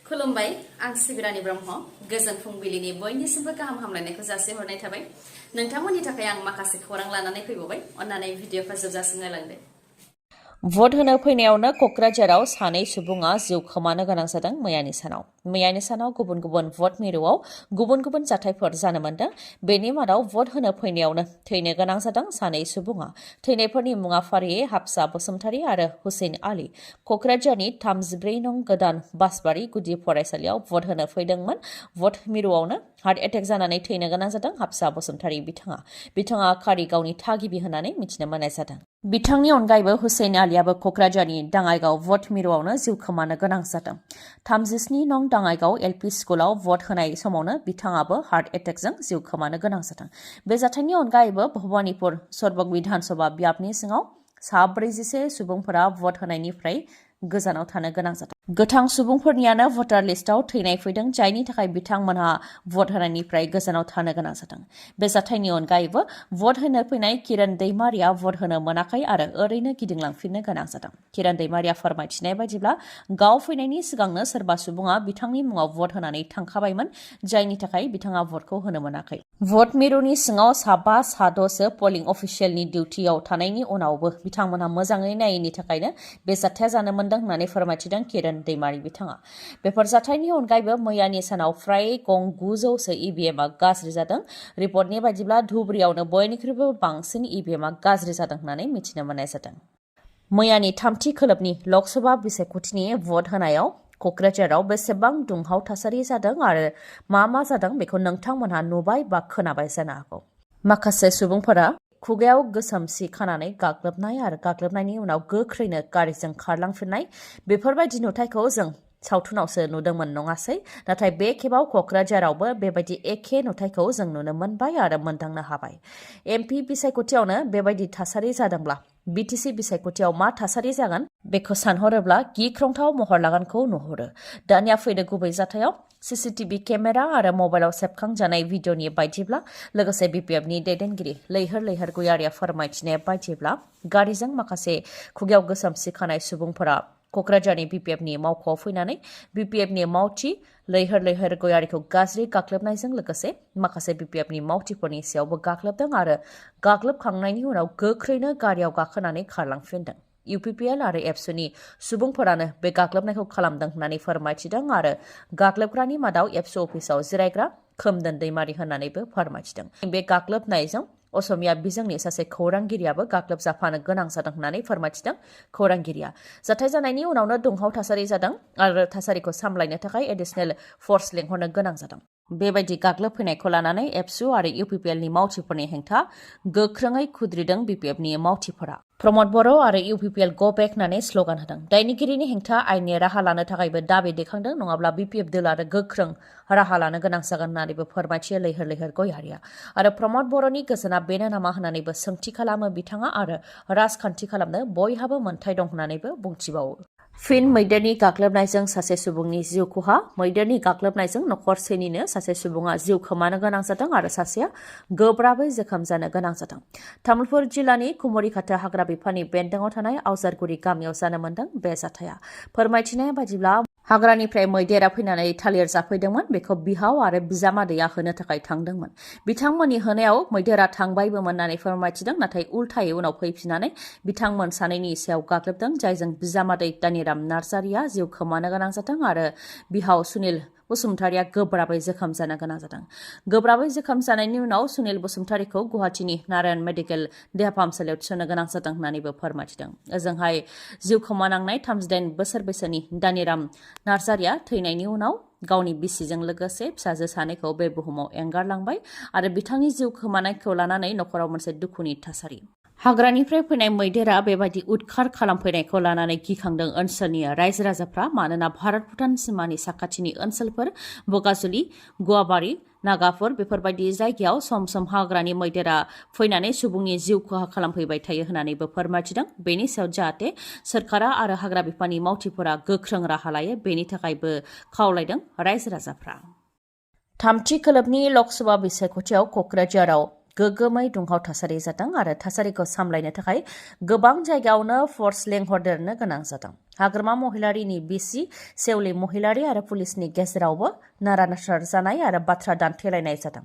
खुलुमबाय आं सिबि रानि ब्रह्म गोजोन फुंबिलिनि बयनिसिमबो गाहाम हामलायनायखौ जासिहरनाय थाबाय नोंथांमोननि थाखाय आं माखासे खौरां लानानै फैबावबाय अन्नानै भिडिअखौ जोबजासिम नायलांदो भट होनो फैनायावनो कक्राझाराव सानै सुबुङा जिउ खोमानो गोनां जादों मैयानि सानाव गुबुन गुबुन भट मिरुआव गुबुन गुबुन जाथायफोर जानो मोन्दों बेनि मादाव भट होनो फैनायावनो थैनो गोनां जादों सानै सुबुङा थैनायफोरनि मुङा फारियै हाफसा बसुमतारी आरो हुसैन आली कक्राझारनि 34 नं गोदान बासबारि गुदि फरायसालियाव भट होनो फैदोंमोन भट मिरुआवनो हार्ट एटेक जानानै थैनो गोनां जादों हाफसा बसुमतारी बिथाङा कारिगावनि थागिबि होननानै मिथिनो मोननाय जादों बिथांनि अनगायैबो हुसैन आलियाबो कक्राझारनि दाङाइगाव भट मिरुआवनो जिउ खोमानो गोनां जादों 37 नं दाङाइगाव एलपि स्कुलाव भट होनाय समावनो बिथाङाबो हार्ट एटेकजों जिउ खोमानो गोनां जादों बे जाथायनि अनगायैबो भबानिपुर सरबग विधानसभा बियाबनि सिङाव 44 सुबुंफोरा भट होनायनिफ्राय गोजानाव थानो गोनां जादों गोथां सुबुंफोरनियानो भटार लिस्टआव थैनाय फैदों जायनि थाखाय बिथांमोनहा भट होनायनिफ्राय गोजानाव थानो गोनां जादों बे जाथायनि अनगायैबो भट होनो फैनाय किरण दैमारिया भट होनो मोनाखै आरो ओरैनो गिदिंलांफिननो गोनां जादों किरण दैमारिया फोरमायथिनाय बायदिब्ला गाव फैनायनि सिगांनो सोरबा सुबुङा बिथांनि मुङाव भट होनानै थांखाबायमोन जायनि थाखाय बिथाङा भटखौ होनो मोनाखै भट मिरुनि सिङाव साबा साद'सो पलिं अफिसियेलनि डिउटियाव थानायनि उनावबो बिथांमोनहा मोजाङै नायैनि थाखायनो बे जाथाया जानो मोन्दों होननानै फोरमायथिदों किरण दैमारि बिथाङा बेफोर जाथायनि अनगायैबो मैयानि सानाव फ्राय गं 900सो इभिएमआ गाज्रि जादों रिपर्टनि बायदिब्ला धुबुरीयावनो बयनिख्रुइबो बांसिन इभिएमआ गाज्रि जादों होननानै मिथिनो मोननाय जादों मैयानि थामथि खोलोबनि लकसभा बिसायख'थिनि भट होनायाव कक्राझाराव बेसेबां दुंहाव थासारि जादों आरो मा जादों बेखौ नोंथांमोनहा नुबाय बा खोनाबाय जानो हागौ माखासे सुबुंफोरा खुगायाव गोसोम सि खानानै गाग्लोबनाय आरो गाग्लोबनायनि उनाव गोख्रैनो गारिजों खारलांफिननाय बेफोरबायदि नुथायखौ जों सावथुनावसो नुदोंमोन नङासै नाथाय बे खेबाव कक्राझारावबो बेबायदि एखे नुथायखौ जों नुनो मोनबाय आरो मोनदांनो हाबाय एमपि बिसायख'थियावनो बेबायदि थासारि जादोंब्ला बिटिसि बिसायख'थियाव मा थासारि जागोन बेखौ सानहरोब्ला गिख्रंथाव महर लागोनखौ नुहुरो दानिया फैदो गुबै जाथायाव सीसीटीवी केमेरा आरो मबाइलाव सेबखांजानाय भिडिअनि बायदिब्ला लोगोसे बिपिएफनि दैदेनगिरि लैहोर गयारिया फोरमायथिनाय बायदिब्ला गारिजों माखासे खुगायाव गोसोम सि खानाय सुबुंफोरा कक्राझारनि बिपिएफनि मावख'आव फैनानै बिपिएफनि मावथि लैहोर गयारिखौ गाज्रि गाग्लोबनायजों लोगोसे माखासे बिपिएफनि मावथिफोरनि सायावबो गाग्लोबदों आरो गाग्लोबखांनायनि उनाव गोख्रैनो गारियाव गाखोनानै खारलांफिनदों UPPL आरो एबसुनि सुबुंफोरानो बे गाग्लोबनायखौ खालामदों होननानै फोरमायथिदों आरो गाग्लोबग्रानि मादाव एबसु अफिसाव जिरायग्रा खोमदोन दैमारि होननानैबो फोरमायथिदों बे गाग्लोबनायजों असमिया बिजोंनि सासे खौरांगिरियाबो गाग्लोबजाफानो गोनां जादों होननानै फोरमायथिदों खौरांगिरिया जाथाय जानायनि उनावनो दुंहाव थासारि जादों आरो थासारिखौ सामलायनो थाखाय एडिशनेल फर्स लेंहरनो गोनां जादों बेबायदि गाग्लोबफैनायखौ लानानै एबसु आरो UPPLनि मावथिफोरनि हेंथा गोख्रोङै खुद्रिदों BPFनि मावथिफोरा प्रमद बर' आरो UPPL गो बेक होननानै स्लगान होदों दायनिगिरिनि हेंथा आयेननि राहा लानो थाखायबो दाबि दैखांदों नङाब्ला BPF दोल आरो गोख्रों राहा लानो गोनां जागोन होननानैबो फोरमायथियो लैहोर गयारिया आरो प्रमद बर'नि गोजोना बेनो नामा होननानैबो सोंथि खालामो बिथाङा आरो राजखान्थि खालामनो बयहाबो मोन्थाय दं होननानैबो बुंथिबावो फिन मैदेरनि गाग्लोबनायजों सासे सुबुंनि जिउ खहा मैदेरनि गाग्लोबनायजों नखरसेनिनो सासे सुबुङा जिउ खोमानो गोनां जादों आरो सासेया गोब्राबै जोखोम जानो गोनां जादों तामुलपुर जिल्लानि कुमरिघाटा हाग्रा बिफाननि बेन्दोङाव थानाय आवजारगुरि गामियाव जानो मोन्दों बे जाथाया फोरमायथिनाय बायदिब्ला हाग्रानिफ्राय मैदेरा फैनानै थालिर जाफैदोंमोन बेखौ बिहाव आरो बिजामादैया होनो थाखाय थांदोंमोन बिथांमोननि होनायाव मैदेरा थांबायबोमोन होननानै फोरमायथिदों नाथाय उल्थायै उनाव फैफिननानै बिथांमोन सानैनि सायाव गाग्लोबदों जायजों बिजामादै दानिराम नार्जारिया जिउ खोमानो गोनां जादों आरो बिहाव सुनिल बसुमतारिया गोब्राबै जोखोम जानो गोनां जादों गोब्राबै जोखोम जानायनि उनाव सुनिल बसुमतारिखौ गुवाहाटीनि नारायण मेडिकेल देहा फाहामसालियाव थिसननो गोनां जादों होननानैबो फोरमायथिदों ओजोंहाय जिउ खोमानांनाय 38 बोसोर बैसोनि दानिराम नार्जारिया थैनायनि उनाव गावनि बिसिजों लोगोसे फिसाजो सानैखौ बे बुहुमाव एंगारलांबाय आरो बिथांनि जिउ खोमानायखौ लानानै नखराव मोनसे दुखुनि थासारि हाग्रानिफ्राय फैनाय मैदेरा बेबायदि उदखार खालामफैनायखौ लानानै गिखांदों ओनसोलनि रायजो राजाफ्रा मानोना भारत भुटान सिमानि साखाथिनि ओनसोलफोर बगाजुलि गुवाबारि नागाफोर बेफोरबायदि जायगायाव सम सम हाग्रानि मैदेरा फैनानै सुबुंनि जिउ खहा खालामफैबाय थायो होननानैबो फोरमायथिदों बेनि सायाव जाहाथे सोरखारा आरो हाग्रा बिफाननि मावथिफोरा गोख्रों राहा लायो बेनि थाखायबो खावलायदों रायजो राजाफ्रा थामथि खोलोबनि लकसभा बिसायख'थियाव कक्राझाराव गोगोमै दुंहाव थासारि जादों आरो थासारिखौ सामलायनो थाखाय गोबां जायगायावनो फर्स लेंहरदेरनो गोनां जादों हाग्रामा महिलारीनि बिसि सेवली महिलारी आरो पुलिसनि गेजेरावबो नारा-नाथा जानाय आरो बाथ्रा दान्थेलायनाय जादों।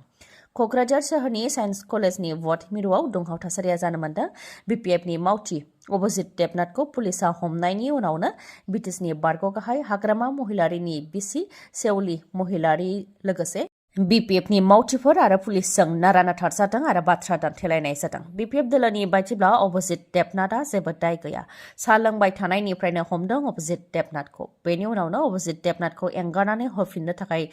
क'क्राझार सोहोरनि साइन्स कलेजनि भट मिरुआव दुंहाव थासारिया जानो मोन्दों। BPFनि मावथि अभिजित देबनाथखौ पुलिसा हमनायनि उनावनो BTechनि बारग' गाहाय हाग्रामा महिलारीनि बिसि सेवली महिलारी लोगोसे BPFनि मावथिफोर आरो पुलिसजों नारा-नाथा जादों आरो बाथ्रा दान्थेलायनाय जादों। BPF दोलोनि बायदिब्ला अभिजित देबनाथआ जेबो दाय गैया। सा लोंबाय थानायनिफ्रायनो हमदों अभिजित देबनाथखौ। बेनि उनावनो अभिजित देबनाथखौ एंगारनानै हरफिननो थाखाय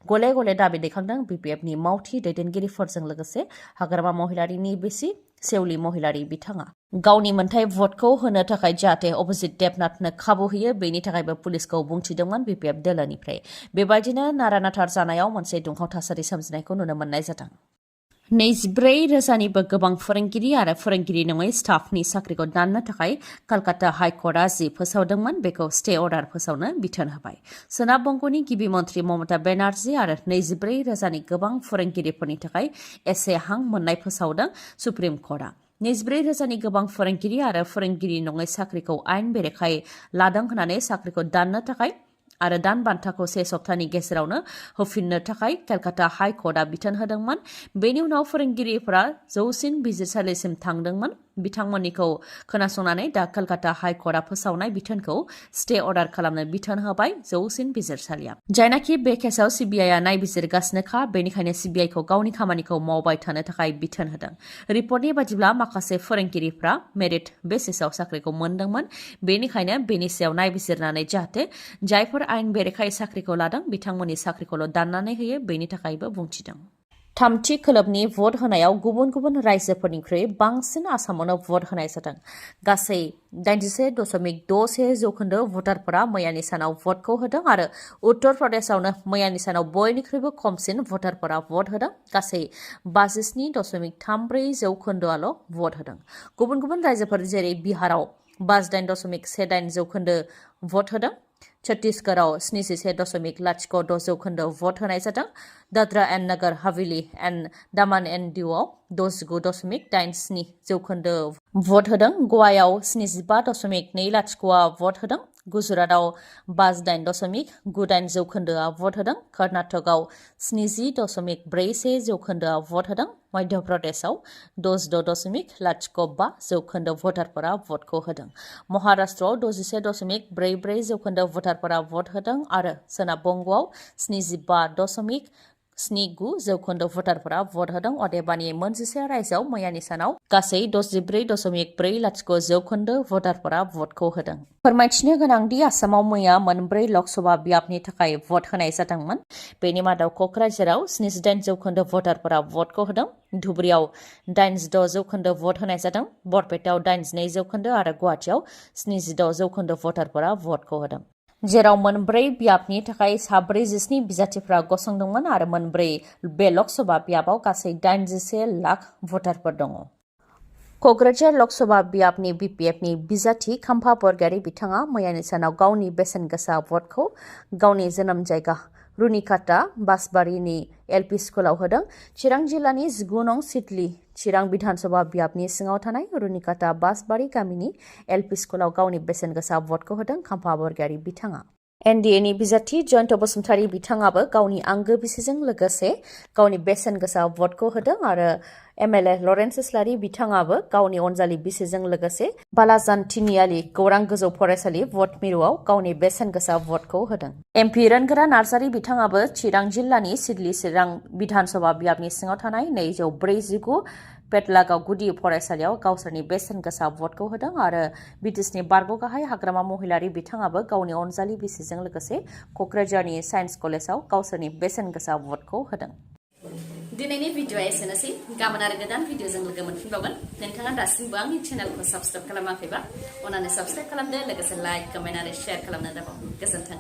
गले गले दाबि दैखांदों BPFनि मावथि दैदेनगिरिफोरजों लोगोसे हाग्रामा महिलारीनि बिसि सेवली महिलारी बिथाङा। गावनि मोन्थाय भटखौ होनो थाखाय जाहाथे अभिजित देबनाथनो खाबु होयो बेनि थाखायबो पुलिसखौ बुंथिदोंमोन BPF दोलोनिफ्राय। बेबायदिनो नारा-नाथा जानायाव मोनसे दुंहाव थासारि सोमजिनायखौ नुनो मोननाय जादों। 24,000निबो गोबां फोरोंगिरि आरो फोरोंगिरि नङै स्टाफनि साख्रिखौ दाननो थाखाय कलकाता हाइकर्टआ जि फोसावदोंमोन बेखौ स्टे अर्डार फोसावनो बिथोन होबाय। सोनाब बंगनि गिबि मन्थ्रि ममता बेनार्जी आरो 24,000नि गोबां फोरोंगिरिफोरनि थाखाय एसे हां मोननाय फोसावदों सुप्रिम कर्टआ। 24,000नि गोबां फोरोंगिरि आरो फोरोंगिरि नङै साख्रिखौ आयेन बेरेखायै लादों होननानै साख्रिखौ दाननो थाखाय आरो दान बान्थाखौ 1 सप्तानि गेजेरावनो होफिननो थाखाय कलकाता हाइकर्टआ बिथोन होदोंमोन। बेनि उनाव फोरोंगिरिफोरा जौसिन बिजिरसालिसिम थांदोंमोन। बिथांमोननिखौ खोनासंनानै दा कलकाता हाइकर्टआ फोसावनाय बिथोनखौ स्टे अर्डार खालामनो बिथोन होबाय जौसिन बिजिरसालिया। जायनाखि बे केसआव CBIआ नायबिजिरगासिनोखा बेनिखायनो CBIखौ गावनि खामानिखौ मावबाय थानो थाखाय बिथोन होदों। रिपर्टनि बादिब्ला माखासे फोरोंगिरिफ्रा मेरिट बेसिसआव साख्रिखौ मोनदोंमोन। बेनिखायनो बेनि सायाव नायबिजिरनानै जाहाथे जायफोर आयेन बेरेखायै साख्रिखौ लादों बिथांमोननि साख्रिखौल' दाननानै होयो बेनि थाखायबो बुंथिदों। थामथि खोलोबनि भट होनायाव गुबुन गुबुन रायजोफोरनिख्रुइ बांसिन आसामावनो भट होनाय जादों। गासै 81.61% भटारफोरा मैयानि सानाव भटखौ होदों आरो उत्तर प्रदेशआवनो मैयानि सानाव बयनिख्रुइबो खमसिन भटारफोरा भट होदों। गासै 57.34%आल' भट होदों। गुबुन गुबुन रायजोफोर जेरै बिहाराव 58.18% भट होदों। छत्तीसगढ़आव 77.06% भट होनाय जादों। Dadra and Nagar Haveli and Daman and दिउआव 69.87% भट होदों। गवायाव 75.20% भट होदों। गुजरातआव 58.98% भट होदों। कर्नाटकआव 70.41% भट होदों। मध्य प्रदेशआव 66.05% भटारफोरा भटखौ होदों। महाराष्ट्रआव 61.44% भटारफोरा भट होदों आरो सोनाब बंगआव 75.79% भटारफोरा भट होदों। अदेबानि मोनजिसे रायजोआव मैयानि सानाव गासै 64.40% भटारफोरा भटखौ होदों। फोरमायथिनो गोनांदि आसामाव मैया मोनब्रै लकसभा बियाबनि थाखाय भट होनाय जादोंमोन। बेनि मादाव क'क्राझाराव 78% भटारफोरा भटखौ होदों। धुबुरीआव 86% भट होनाय जादों। बरपेटायाव 82% आरो गुवाहाटीआव 76% भटारफोरा भटखौ होदों। जेराव मोनब्रै बियाबनि थाखाय 47 बिजाथिफोरा गसंदोंमोन आरो मोनब्रै बे लकसभा बियाबाव गासै 81 लाख भटारफोर दङ। क'क्राझार लकसभा बियाबनि BPFनि बिजाथि खाम्फा बरगयारी बिथाङा मैयानि सानाव गावनि बेसेन गोसा भटखौ गावनि जोनोम जायगा रुनिकाटा बासबारिनि LP स्कुलाव होदों। चिरां जिल्लानि 19 नं सिडली चिरां बिधानसभा बियाबनि सिङाव थानाय रुनिकाटा बासबारि गामिनि LP स्कुलाव गावनि बेसेन गोसा भटखौ होदों खाम्फा बरगयारी बिथाङा। NDAनि बिजाथि जयन्त बसुमतारी बिथाङाबो गावनि आंगो बिसिजों लोगोसे गावनि बेसेन गोसा भटखौ होदों आरो MLA लरेन्स इस्लारि बिथाङाबो गावनि अनजालि बिसिजों लोगोसे बालाजान तिनिआलि गौरां गोजौ फरायसालि भट मिरुआव गावनि बेसेन गोसा भटखौ होदों। MP रोनगोरा नार्जारी बिथाङाबो चिरां जिल्लानि सिडली चिरां बिधानसभा बियाबनि सिङाव थानाय 249 पेटलागाव गुदि फरायसालियाव गावसोरनि बेसेन गोसा भटखौ होदों आरो BTechनि बारग' गाहाय हाग्रामा महिलारी बिथाङाबो गावनि अनजालि बिसिजों लोगोसे क'क्राझारनि साइन्स कलेजाव गावसोरनि बेसेन गोसा भटखौ होदों। दिनैनि भिडिअ'आ एसेनोसै। गाबोन आरो गोदान भिडिअ'जों लोगो मोनफिनबावगोन। नोंथाङा दासिमबो आंनि चेनेलखौ साबस्क्राइब खालामाखैबा अन्नानै साबस्क्राइब खालामदो लोगोसे लाइक कमेन्ट आरो शेयार खालामनो दाबाव। गोजोन्थों।